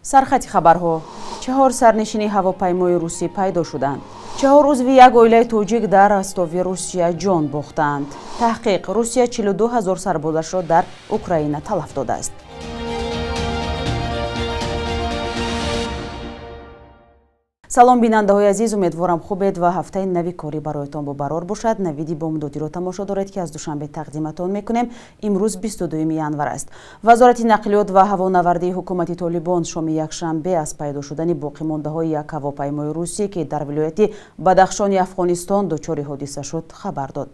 Сархати хабарҳо. Чаҳор сарнишини ҳавопаймои русӣ пайдо шуданд. Чаҳор узви як оилаи тоҷик дар Ростови Русия ҷон бохтанд. Таҳқиқ: Русия 42 ҳазор сарбозашро дар Украина талаф додааст. Салом, бинандаҳои азиз, умедворам, хубед ва ҳафтаи нави корӣ бароятон бобарор бошад. Навиди бомдодиро тамошо доред, ки аз Душанбе тақдиматон мекунем. Имрӯз 22 январ аст. Вазорати нақлиёт ва ҳавонавардии ҳукумати Толибон шоми якшанбе аз пайдо шудани боқимондаҳои як ҳавопаймои русӣ, ки дар вилояти Бадахшони Афғонистон дучори ҳодиса шуд, хабар дод.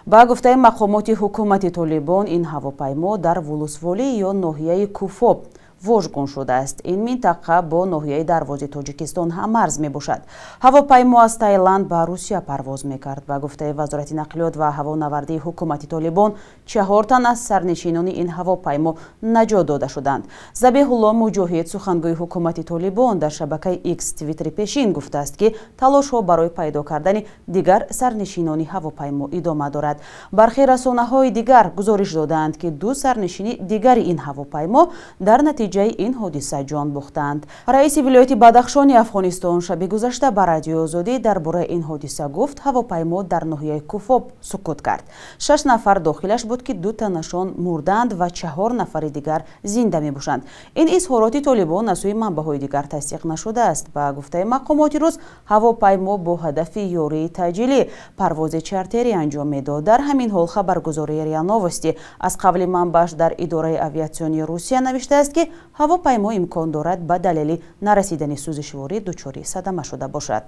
Ба гуфтаи мақомоти ҳукумати Толибон, ин ҳавопаймо дар вулусволӣ ё ноҳияи Куфоб вожгун шудааст. Ин минтақа бо ноҳияи Дарвози Тоҷикистон ҳаммарз мебошад. Ҳавопаймо аз Таиланд ба Русия парвоз мекард. Ба гуфтаи Вазорати нақлиёт ва ҳавонавардии ҳукумати Толибон, чаҳор тан аз сарнишинони ин ҳавопаймо наҷот дода шуданд. Забеҳулло Муҷоҳид, сухангӯи ҳукумати Толибон, дар шабакаи Икс, Твиттери пешин, гуфтааст, ки талошҳо барои пайдо кардани дигар сарнишинони ҳавопаймо идома дорад. Бархе расонаҳои дигар гузориш додаанд, ки ду сарнишини дигари ин ҳавопаймо дар натиҷаи ин ҳодиса ҷон бохтанд. Раиси вилояти Бадахшони Афғонистон шаби гузашта ба Радиои Озодӣ дар бораи ин ҳодиса гуфт, ҳавопаймо дар ноҳияи Куфоб сукут кард. Шаш нафар дохилаш буд, ки ду танашон мурданд ва чаҳор нафари дигар зинда мебошанд. Ин изҳороти Толибон аз сӯи манбаъҳои дигар тасдиқ нашудааст. Ба гуфтаи мақомоти рус, ҳавопаймо бо ҳадафи ёрии таъҷилӣ парвози чартерӣ анҷом медод. Дар ҳамин ҳол хабаргузории РИА Новости аз қавли манбаъш дар идораи авиатсионии Русия навиштааст, ки ҳавопаймо имкон дорад ба далели нарасидани сӯзишворӣ дучори садама шуда бошад.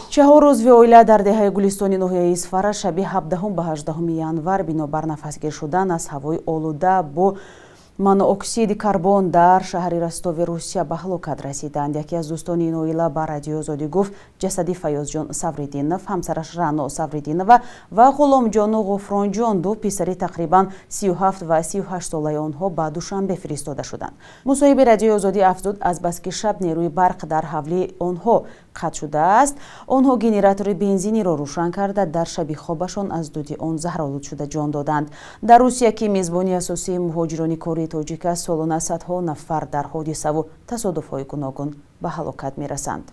Чаҳор узви оила дар деҳаи Гулистони ноҳияи Исфара шаби 17 ба 18 январ бинобар нафасгир шудан аз ҳавои олуда бо монооксиди карбон дар шаҳри Ростови Русия ба ҳалокат расиданд. Яке аз дӯстони ин оила ба Радиои Озодӣ гуфт, ҷасади Фаёзҷон Савридинов, ҳамсараш Рано Савридинова ва Ғуломҷону Ғуфронҷон, ду писари тақрибан 37 ва 38 солаи онҳо, ба Душанбе фиристода шуданд. Мусоҳиби Радиои Озодӣ афзуд, азбаски шаб нерӯи барқ дар ҳавлии онҳо қатъ шудааст, онҳо генератори бензиниро рӯшан карда, дар шаби хобашон аз дуди он заҳролуд шуда ҷон доданд. Дар Русия, ки мезбони асосии муҳоҷирони кории тоҷик аст, солона садҳо нафар дар ҳодисаву тасодуфҳои гуногун ба ҳалокат мерасанд.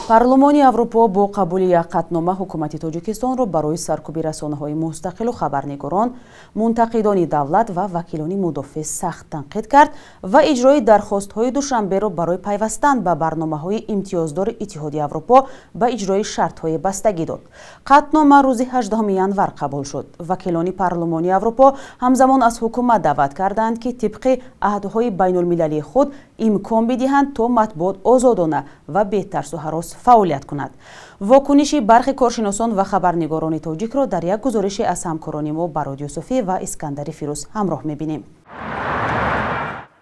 Парлумони Аврупо бо қабули як қатънома ҳукумати Тоҷикистонро барои саркӯби расонаҳои мустақилу хабарнигорон, мунтақидони давлат ва вакилони мудофеъ сахт танқид кард ва иҷрои дархостҳои Душанберо барои пайвастан ба барномаҳои имтиёздори Иттиҳоди Аврупо ба иҷрои шартҳои бастагӣ дод. Қатънома рӯзи 18 январ қабул шуд. Вакилони Парлумони Аврупо ҳамзамон аз ҳукумат даъват карданд, ки тибқи аҳдҳои байнулмилалии худ имкон бидиҳанд, то матбуот озодона ва бетарсу ҳарос фаъолият кунад. Вокуниши бархи коршиносон ва хабарнигорони тоҷикро дар як гузорише аз ҳамкорони мо Барод Юсуфӣ ва Искандари Фирӯз ҳамроҳ мебинем.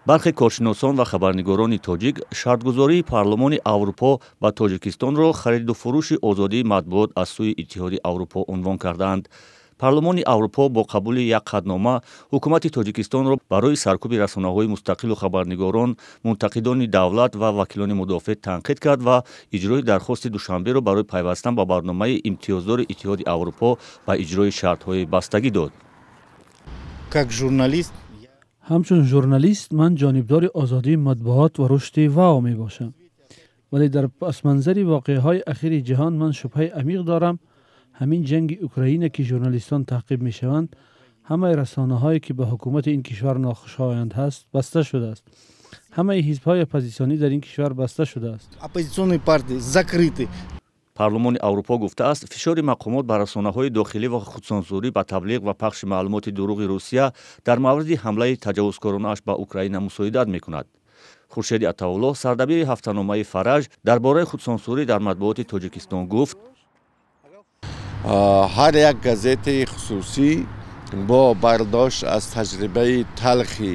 Бархе коршиносон ва хабарнигорони тоҷик шартгузории Парлумони Аврупо ба Тоҷикистонро хариду фурӯши озодии матбуот аз сӯи Иттиҳоди Аврупо унвон кардаанд. Парлумони Аврупо бо қабули як қатънома ҳукумати Тоҷикистонро барои саркӯби расонаҳои мустақилу хабарнигорон, мунтақидони давлат ва вакилони мудофеъ танқид кард ва иҷрои дархости Душанберо барои пайвастан ба барномаи имтиёздори Иттиҳоди Аврупо ба иҷрои шартҳои бастагӣ дод. Как журналист, ҳамчун журналист ман ҷонибдори озодии матбуот ва рушди вао мебошам, вале дар пасманзари воқеаҳои ахири ҷаҳон ман шубҳаи амиқ дорам. Ҳамин ҷанги Украина, ки журналистон таъқиб мешаванд, ҳамаи расонаҳое, ки ба ҳукумати ин кишвар нохушоянд ҳаст, баста шудааст. Ҳамаи ҳизбҳои оппозитсионӣ дар ин кишвар баста шудааст. Оппозиционные партии закрыты. Парлумони Аврупо гуфтааст, фишори мақомот ба расонаҳои дохилӣ ва худсансурӣ ба таблиғ ва пахши маълумоти дурӯғи Русия дар мавриди ҳамлаи таҷовузкоронааш ба Украина мусоидат мекунад. Хуршеди Атауллоҳ, сардабири ҳафтаномаи Фараҷ, дар бораи худсансурӣ дар матбуоти Тоҷикистон гуфт: Ҳар як газетаи хусусӣ бо бардошт аз таҷрибаи талхи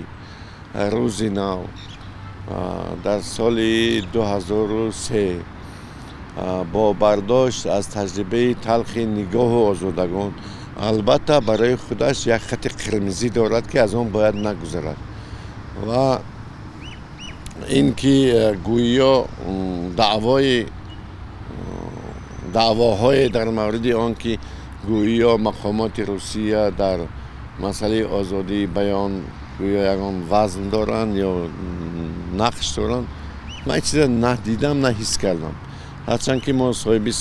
Рӯзи нав дар соли 2003, бо бардошт аз таҷрибаи талхи Нигоҳу Озодагон, албатта, барои худаш як хати қирмизӣ дорад, ки аз он бояд нагузарад. Ва ин ки гӯё даъвоҳое дар мавриди он ки гӯё мақомоти Русия дар масъалаи озодии баён гӯё ягон вазн доранд ё нақш доранд. Ман чиза на дидам, на ҳис кардам. Ҳарчанд ки мо соҳиби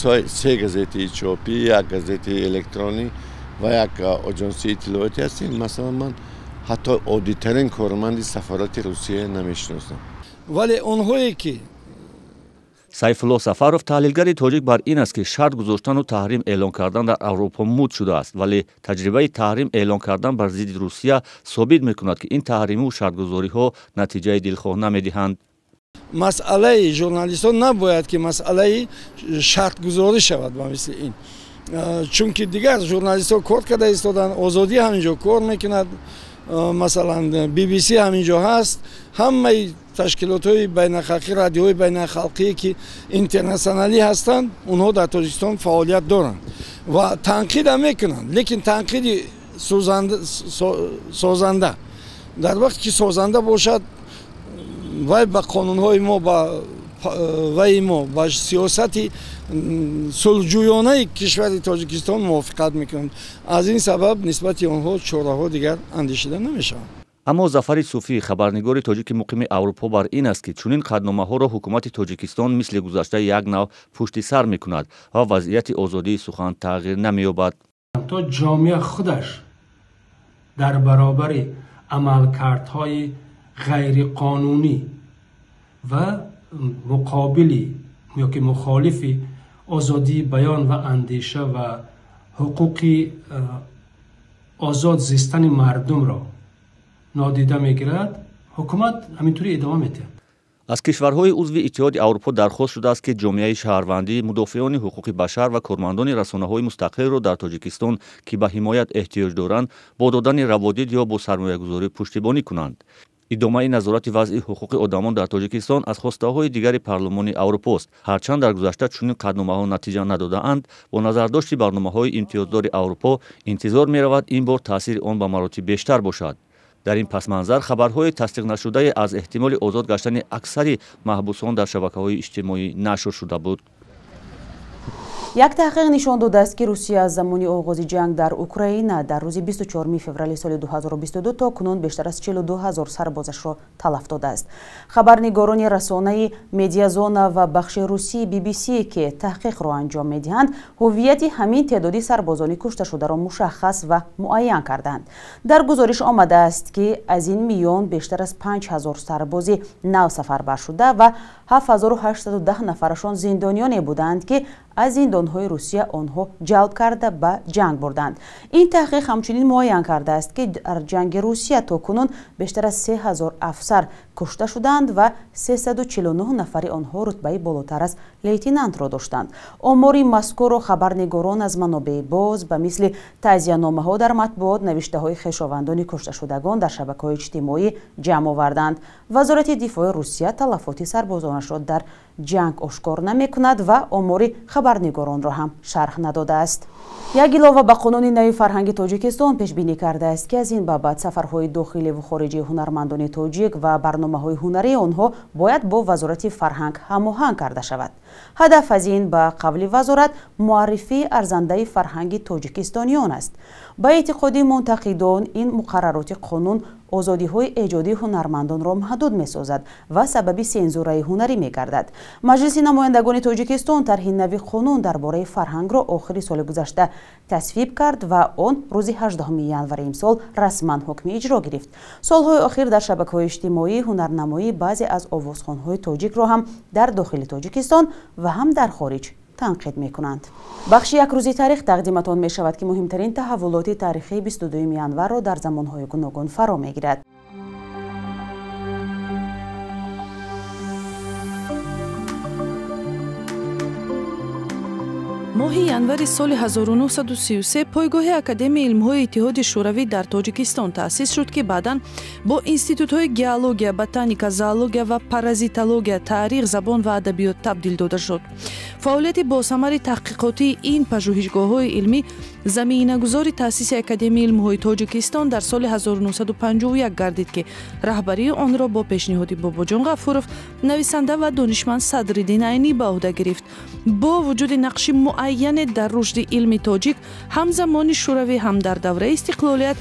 се газетаи чопӣ, як газетаи электронӣ ва як оҷонсии иттилоотӣ ҳастем. Масалан, ман ҳатто оддитарин корманди сафорати Русия намешиносам. Вале онҳое ки Сайфулло Сафаров, таҳлилгари тоҷик, бар ин аст, ки шарт гузоштану таҳрим эълон кардан дар Аврупо муд шудааст, вале таҷрибаи таҳрим эълон кардан бар зидди Русия собит мекунад, ки ин таҳриму шартгузориҳо натиҷаи дилхоҳ намедиҳанд. Масъалаи журналистон набояд ки масъалаи шартгузорӣ шавад ба мисли ин, чунки дигар журналистҳо кор карда истоданд, Озодӣ ҳамин ҷо кор мекунад, масалан BBC ҳамин ҷо ҳаст, ҳамаи ташкилотҳои байналхалқӣ, радиоҳои байналхалқие ки интернатсионалӣ ҳастанд, онҳо дар Тоҷикистон фаъолият доранд ва танқидам мекунанд, лекин танқиди созанда, дар вақте ки созанда бошад, вай ба қонунҳои мо, ба ваи мо, ба сиёсати сулҳҷӯёнаи кишвари Тоҷикистон мувофиқат мекунанд. Аз ин сабаб нисбати онҳо чораҳо дигар андешида намешаванд. Аммо Зафари Суфӣ, хабарнигори тоҷики муқими Аврупо, бар ин аст, ки чунин қатъномаҳоро ҳукумати Тоҷикистон мисли гузашта як нав пушти сар мекунад ва вазъияти озодии сухан тағйир намеёбад. То ҷомеа худаш дар баробари амалкардҳои ғайриқонунӣ ва муқобили ёки мухолифи озодии баён ва андеша ва ҳуқуқи озод зистани мардумро нодида мегирад, ҳукумат ҳаминтури идома медиҳад. Аз кишварҳои узви Иттиҳоди Аврупо дархост шудааст, ки ҷомеаи шаҳрвандӣ, мудофиони ҳуқуқи башар ва кормандони расонаҳои мустақилро дар Тоҷикистон, ки ба ҳимоят эҳтиёҷ доранд, бо додани раводид ё бо сармоягузорӣ пуштибонӣ кунанд. Идомаи назорати вазъи ҳуқуқи одамон дар Тоҷикистон аз хостаҳои дигари Парлумони Аврупост. Ҳарчанд дар гузашта чунин қатъномаҳо натиҷа надодаанд, бо назардошти барномаҳои имтиёздори Аврупо интизор меравад, ин бор таъсири он ба маротиб бештар бошад. Дар ин пасманзар хабарҳои тасдиқнашудае аз эҳтимоли озод гаштани аксари маҳбусон дар шабакаҳои иҷтимоӣ нашр шуда буд. Як таҳқиқ нишон додааст, ки Русия аз замони оғози ҷанг дар Украина дар рӯзи 24 феврали соли 2022 то кунун бештар аз 42 ҳазор сарбозашро талаф додааст. Хабарнигорони расонаи Медиазона ва бахши русии BBC, ки таҳқиқро анҷом медиҳанд, ҳуввияти ҳамин теъдоди сарбозони кушташударо мушаххас ва муайян карданд. Дар гузориш омадааст, ки аз ин миён бештар аз 5 ҳазор сарбози нав сафарбар шуда ва 7810 нафарашон зиндониёне буданд, ки аз зиндонҳои Русия онҳо ҷалб карда ба ҷанг бурданд. Ин таҳқиқ ҳамчунин муайян кардааст, ки дар ҷанги Русия то кунун бештар аз 3000 афсар кушта шуданд ва 349 нафари онҳо рутбаи болотар аз лейтенантро доштанд. Омори мазкурро хабарнигорон аз манобеи боз ба мисли таъзияномаҳо дар матбуот, навиштаҳои хешовандони кушташудагон дар шабакаҳои иҷтимоӣ ҷамъ оварданд. Вазорати дифои Русия талафоти сарбозонашро дар ҷанг ошкор намекунад ва омори хабарнигоронро ҳам шарҳ надодааст. Як илова ба қонуни нави фарҳанги Тоҷикистон пешбинӣ кардааст, ки аз ин ба баъд сафарҳои дохиливу хориҷии ҳунармандони тоҷик ва барномаҳои ҳунарии онҳо бояд бо Вазорати фарҳанг ҳамоҳанг карда шавад. Ҳадаф аз ин, ба қавли вазорат, муаррифии арзандаи фарҳанги тоҷикистониён аст. Ба эътиқоди мунтақидон, ин муқаррароти қонун озодиҳои эҷодии ҳунармандонро маҳдуд месозад ва сабаби сензураи ҳунарӣ мегардад. Маҷлиси намояндагони Тоҷикистон тарҳи нави қонун дар бораи фарҳангро охири соли гузашта тасвиб кард ва он рӯзи 18 январи имсол расман ҳукми иҷро гирифт. Солҳои охир дар шабакаҳои иҷтимоӣ ҳунарнамоии баъзе аз овозхонҳои тоҷикро ҳам дар дохили Тоҷикистон ва ҳам дар хориҷ танқид мекунанд. Бахши якрӯзи таърих тақдиматон мешавад, ки муҳимтарин таҳаввулоти таърихии 22 январро дар замонҳои гуногун фаро мегирад. Моҳи январи соли 1933 пойгоҳи Академияи илмҳои Иттиҳоди Шӯравӣ дар Тоҷикистон таъсис шуд, ки баъдан бо институтҳои геология, ботаника, зоология ва паразитология, таърих, забон ва адабиёт табдил дода шуд. Фаъолияти босамари таҳқиқотии ин пажӯҳишгоҳҳои илмӣ заминагузори таъсиси Академияи илмҳои Тоҷикистон дар соли 1951 гардид, ки раҳбарии онро бо пешниҳоди Бобоҷон Ғафуров нависанда ва донишманд Садриддин Айнӣ ба ӯҳда гирифт. Бо вуҷуди нақши муайяне дар рушди илми тоҷик ҳам замони шӯравӣ, ҳам дар давраи истиқлолият,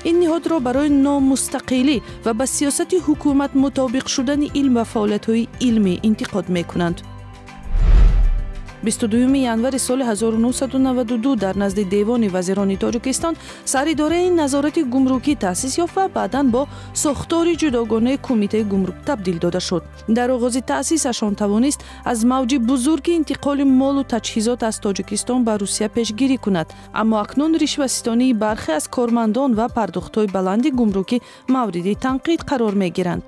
Ин ниҳодро барои номустақилӣ ва ба сиёсати ҳукумат мутобиқ шудани илм ва фаъолиятҳои илмӣ интиқод мекунанд. 22 январи соли 1992 дар назди Девони вазирони Тоҷикистон саридораи назорати гумрукӣ таъсис ёфт ва баъдан бо сохтори ҷудогонаи Кумитаи гумрук табдил дода шуд. Дар оғози таъсисашон тавонист аз мавҷи бузурги интиқоли молу таҷҳизот аз Тоҷикистон ба Русия пешгирӣ кунад, аммо акнун ришваситонии бархе аз кормандон ва пардохтҳои баланди гумрукӣ мавриди танқид қарор мегиранд.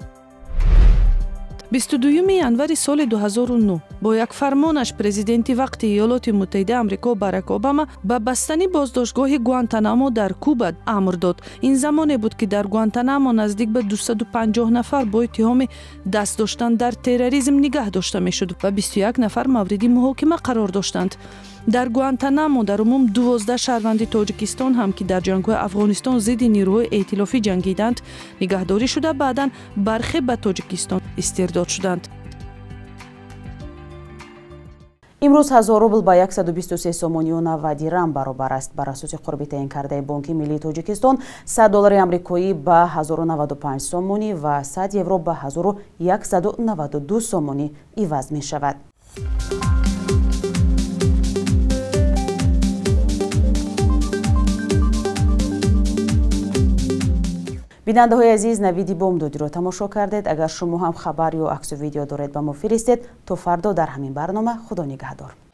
22 январи соли 2009 бо як фармонаш президенти вақти Иёлоти Муттаҳидаи Амрико Барак Обама ба бастани боздоштгоҳи Гуантанамо дар Куба амр дод. Ин замоне буд, ки дар Гуантанамо наздик ба 250 нафар бо иттиҳоми даст доштан дар терроризм нигаҳ дошта мешуд ва 21 нафар мавриди муҳокима қарор доштанд. Дар Гуантанамо дар умум 12 шаҳрванди Тоҷикистон ҳам, ки дар ҷангҳои Афғонистон зидди нирӯҳои эътилофӣ ҷангиданд, нигаҳдорӣ шуда, баъдан бархе ба Тоҷикистон истирдод шуданд. Имрӯз 1000 рубл ба 123 сомонию 90 дирам баробар аст. Бар асоси қурби таъин кардаи Бонки миллии Тоҷикистон 100 доллари амрикоӣ ба 1095 сомонӣ ва 100 евро ба 1192 сомонӣ иваз мешавад. Бинандаҳои азиз, навиди бомдодиро тамошо кардед. Агар шумо ҳам хабар ё аксу видео доред, ба мо фиристед. То фардо дар ҳамин барнома, Худо нигаҳдор.